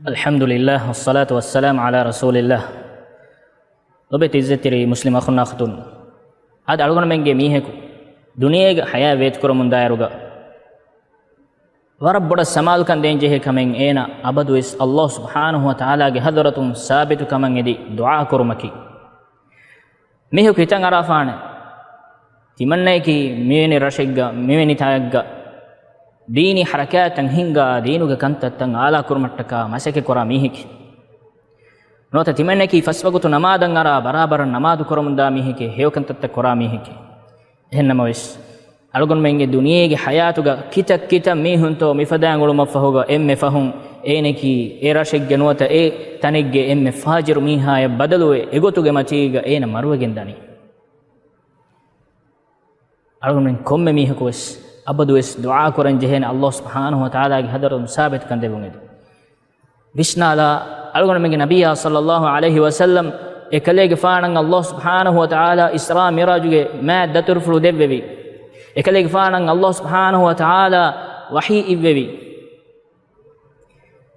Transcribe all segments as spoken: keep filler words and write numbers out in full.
އަލްޙަމްދުލިއްލާހް، ވައްޞަލާތު ވައްސަލާމު ޢަލާ ރަސޫލިއްލާހް. ލޮބެތި އިއްޒަތްތެރި މުސްލިމް އަޚުންނާ އަޚުތުން، އަދި އަޅުގަނޑުމެންގެ މީހަކު ދުނިޔޭގެ ޙަޔާތް ވޭތުކުރަމުންދާއިރުގަ ވަރަށް ބޮޑަށް ސަމާލުކަން ދޭންޖެހޭ ކަމެއް އޭނަ އަބަދުވެސް އައްލާހު ސުބްޙާނަހު ވަތަޢާލާގެ ޙަޟްރަތުން ސާބިތުކަމަށް އެދި ދުޢާ ކުރުމަކީ. މީހަކު ހިތަށް އަރާފާނެ، ތިމަންނަޔަކީ މިވެނި ރަށެއްގަ، މިވެނި ތާއެއްގަ ދީނީ ޙަރަކާތްތައް ހިންގާ، ދީނުގެ ކަންތައްތައް އާލާކުރުމަށްޓަކާ މަސައްކަތް ކުރާ މީހެކޭ. ނުވަތަ ތިމަންނަޔަކީ ފަސް ވަގުތު ނަމާދަށް އަރާ، ބަރާބަރަށް ނަމާދު ކުރަމުންދާ މީހެކޭ، ހެޔޮކަންތައްތައް ކުރާ މީހެކޭ. އެހެންނަމަވެސް، އަޅުގަނޑުމެންގެ ދުނިޔޭގެ ޙަޔާތުގަ ކިތައް ކިތައް މީހުންތޯ މިފަދައިން އުޅުމަށްފަހުގަ އެންމެ ފަހުން އޭނައަކީ އެ ރަށެއްގެ ނުވަތަ އެ ތަނެއްގެ އެންމެ ފާޖިރު މީހާޔަށް ބަދަލުވެ، އެގޮތުގެ މަތީގަ އޭނަ މަރުވެގެން ދަނީ. އަޅުގަނޑުމެން ކޮންމެ މީހަކުވެސް އަބަދުވެސް ދުޢާ ކުރަން ޖެހޭނެ އައްލާހު ސުބްޙާނަހު ވަތަޢާލާގެ ޙަޟްރަތުން ސާބިތުކަން ދެއްވުން އެދި. ވިސްނާލާ، އަޅުގަނޑުމެންގެ ނަބިއްޔާ ޞައްލައްލާހު ޢަލައިހި ވަސައްލަމް އެކަލޭގެފާނަށް އައްލާހު ސުބްޙާނަހު ވަތަޢާލާ އިސްރާ މިޢުރާޖުގެ މާތް ދަތުރުފުޅު ދެއްވެވި. އެކަލޭގެފާނަށް އައްލާހު ސުބްޙާނަހު ވަތަޢާލާ ވަޙީ އިއްވެވި.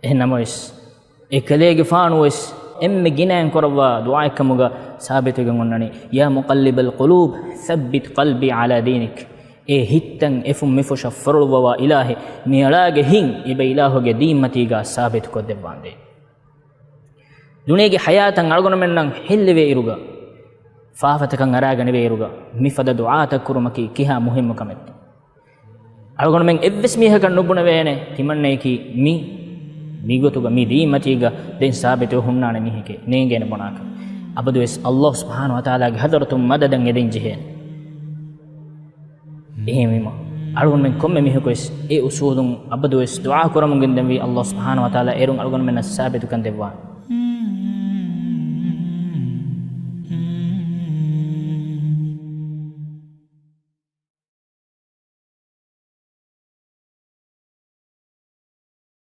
އެހެން ނަމަވެސް، އެކަލޭގެފާނުވެސް އެންމެ ގިނައިން ކުރައްވާ ދުޢާއެއްކަމުގަ ސާބިތުވެގެން އޮންނަނީ، يا مقلب القلوب ثبت قلبي على دينك. އޭ ހިތްތައް އެފުށް މިފުށަށް ފޮރޮޅުއްވަވާ އިލާހެއް، މިއަޅާގެ ހިތް އިބަ އިލާހުގެ ދީންމަތީގަ ސާބިތުކޮށްދެއްވާނދޭ. ދުނިޔޭގެ ޙަޔާތަށް އަޅުގަނޑުމެންނަށް ހެއްލެވޭ އިރުގަ، ފާފަތަކަށް އަރާގަނެވޭ އިރުގަ، މިފަދަ ދުޢާތައް ކުރުމަކީ ކިހާ މުހިއްމު ކަމެއްތޯ؟ އަޅުގަނޑުމެން އެއްވެސް މީހަކަށް ނުބުނެވޭނެ، ތިމަންނަޔަކީ މި، މިގޮތުގަ މި ދީންމަތީގަ ދެން ސާބިތުވެ ހުންނާނެ މީހެކޭ. ނޭނގޭނެ ބުނާކަށް. އަބަދުވެސް އައްލާހު ސުބްޙާނަހު ވަތަޢާލާގެ ޙަޟްރަތުން މަދަދަށް އެދެން ޖެހޭނެ. އެހެންވީމަ، އަޅުގަނޑުމެން ކޮންމެ މީހަކުވެސް އެ އުޞޫލުން އަބަދުވެސް ދުޢާ ކުރަމުން ގެންދެންވީ، އައްލާހު ސުބްޙާނަހު ވަތަޢާލާ އޭރުން އަޅުގަނޑުމެންނަށް ސާބިތުކަން ދެއްވާނެ.